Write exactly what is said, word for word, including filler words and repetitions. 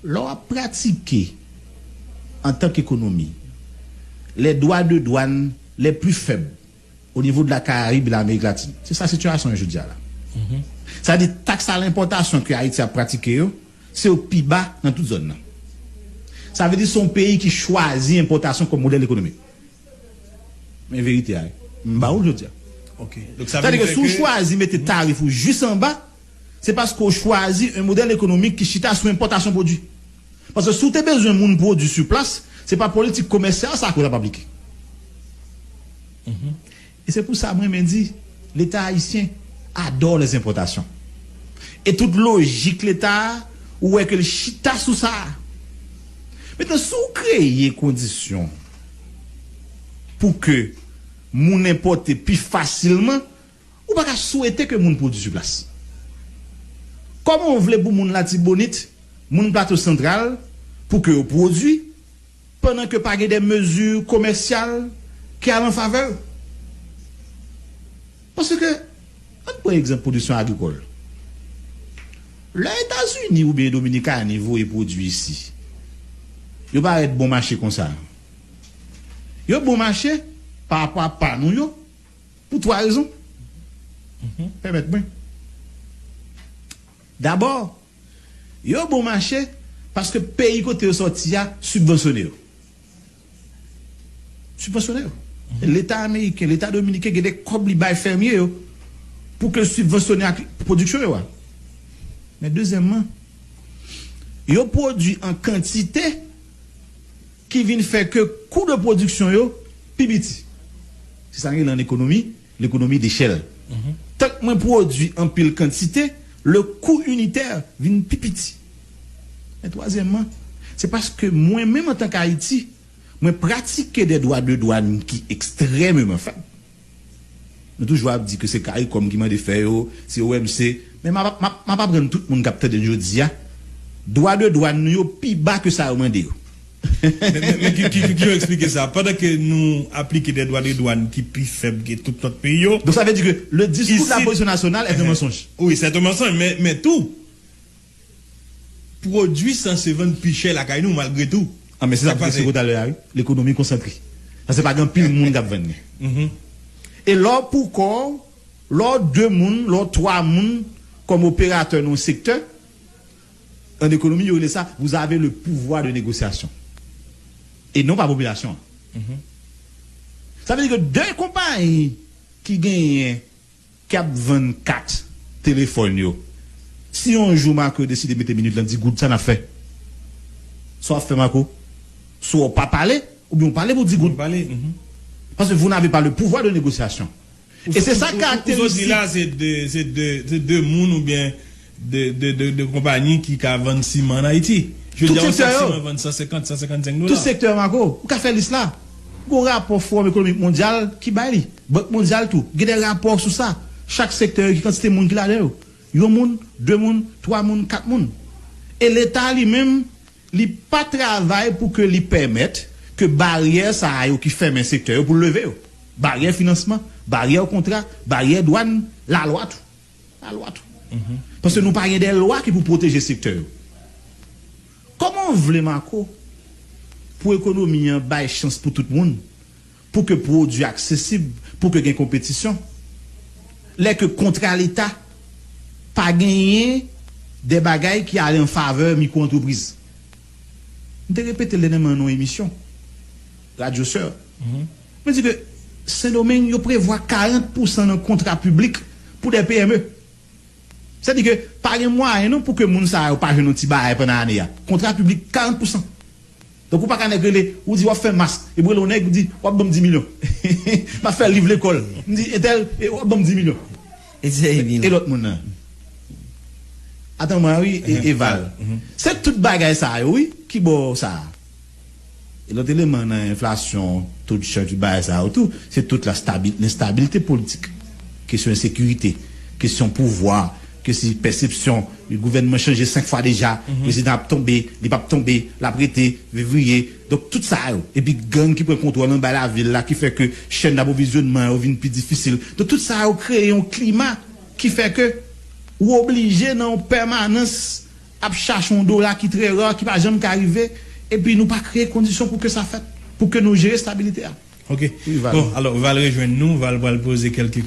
Lè w ap pratike, antan k ekonomi, les droits de douane les plus faibles au niveau de la Caraïbe et l'Amérique latine, se sa sitiyasyon yo jodi a la. Sa vle di, taks a lenpòtasyon ke Ayiti ap pratike yo, se yo pi ba nan tout zòn nan. Sa vle di, se yon peyi ki chwazi enpòtasyon kòm modèl ekonomik. Men verite a, m ba ou l jodi a. Ok. Donk sa vle di ke si w chwazi mete tarif ou jis anba, se paske w chwazi yon modèl ekonomik ki chita sou enpòtasyon pwodui. Paske si w te bezwen moun pwodui sou plas, se pa politik komèsyal sa ke w t ap aplike. E se pou sa mwen renmen di, Leta ayisyen adore les importations. E tout lojik Leta a, ou wè ke l chita sou sa. Mentnan, si w kreye kondisyon pou ke moun enpòte pi fasilman, ou pa ka swete ke moun pwodui sou plas. Kòman w vle pou moun Latibonit, moun Plato Santral, pou ke yo pwodui, pandan ke pa gen de mezi komèsyal ki al an favè yo? Paske, ann pran egzanp pwodiksyon agrikòl. Lè Etazini oubyen Dominikani voye pwodui isi, yo parèt bon mache konsa. Yo bon mache pa rapò a pa nou yo, pou twa rezon. Pèmèt mwen. Dabò, yo bon mache paske peyi kote yo sòti a sibvansyone yo. Sibvansyone yo. Leta ameriken, Leta dominiken gen de kòb li bay fèmye yo pou ke l sibvansyone ak pwodiksyon yo a. Men dezyèmman, yo pwodui an kantite ki vin fè ke kou de pwodiksyon yo pi piti. Se sa n rele an ekonomi, lekonomi dechèl. Tank mwen pwodui anpil kantite, le coût unitaire vin pi piti. Men twazyèmman, se paske mwen menm antank Ayiti, mwen pratike de dwa de dwàn ki ekstrèmeman fèb. Nou toujou ap di ke se CARICOM ki mande fè yo, se O M C. Men m ap, m ap, m ap aprann tout moun k ap tande n jodi a, dwa de dwàn nou yo pi ba ke sa yo mande yo. Men, men, men ki, ki, ki, ki jan w eksplike sa? Pandan ke nou aplike de dwa de dwàn ki pi fèb ke tout lòt peyi yo. Donk sa vle di ke le discours de la position nationale est un mensonge. Wi, c'est un mensonge, men, men tou, pwodui sanse vann pi chè lakay nou malgre tou. Ah, men se sa m te eksplike w talè a, wi. Lekonomi konsantre. Sa se pa gen anpil moun k ap vann li. E lè w pou kò w, lè w de moun, lè w twa moun kòm operatè nan yon sektè, an ekonomi, yo rele sa, vous avez le pouvoir de négociation. E non pa popilasyon an. Sa vle di ke de konpayi ki genyen, k ap vann kat telefòn yo, si yon jou Marco deside mete minit lan di goud, sa n ap fè? Sa w ap fè, Marco? Swa w pa pale, oubyen w pale pou di goud. Paske vous n'avez pas le pouvoir de négociation. E se sa k karakteristik. Ou sot di la, se de, se de, se de moun oubyen de, de, de, de konpayi ki ka vann siman an Ayiti. Jodi a, yon sak siman vann san senkant, san senkannsenk dola. Tout sektè yo, Marco, ou ka fè lis la. Gon rapò Fowòm Ekonomik Mondyal ki bay li. Bank Mondyal tou. Gen de rapò sou sa. Chak sektè yo, ki kantite moun ki ladan yo. Yon moun, de moun, twa moun, kat moun. E Leta li menm, li pa travay pou ke li pèmèt ke baryè sa a yo ki fèmen sektè yo pou l leve yo. Baryè finansman, baryè kontra, baryè dwàn, lalwa tou. Lalwa tou. Paske nou pa gen de lwa ki pou pwoteje sektè yo. Kòman w vle, Marco, pou ekonomi an bay chans pou tout moun, pou ke pwodui aksesib, pou ke gen konpetisyon, lè ke kontra Leta pa genyen de bagay ki ale an favè mikwo antrepriz? M te repete l dènyèman nan yon emisyon, Radyo Sè. Mwen di ke Sendomeng, yo prevwa karant pousan nan kontra piblik pou de P M E. Sa di ke pa gen mwayen non pou ke moun sa yo pa jwenn yon ti bagay pandan ane a. Kontra piblik, karant pousan. Donk ou pa ka nèg rele, ou di w ap fè mask, epi w rele yon nèg, ou di w ap ban m dis milyon. M ap fè liv lekòl. M di entèl, e w ap ban m dis milyon. E lòt moun nan? Atan mwen wi, e, Eval. Se tout bagay sa yo wi ki ba w sa. E lòt eleman nan enflasyon, to de chanj, tout bagay sa yo tou, se tout la stabi-, lenstabilite politik. Kesyon ensekirite, kesyon pouvwa, kesyon pèsepsyon. Gouvènman chanje senk fwa deja, prezidan ap tonbe, li p ap tonbe, l ap rete, fevriye. Donk tout sa yo. Epi gang ki pran kontwòl anba lavil la, ki fè ke chèn daprovizyonnman yo vin pi difisil. Donk tout sa yo kreye yon klima ki fè ke ou oblije nan yon pèmanans ap chache yon dola ki trè ra, ki pa janm ka rive, epi nou pa kreye kondisyon pou ke sa fèt, pou ke nou jere stabilite a. Ok. Bon, alò, Val rejwenn nou. Val pral poze kèlke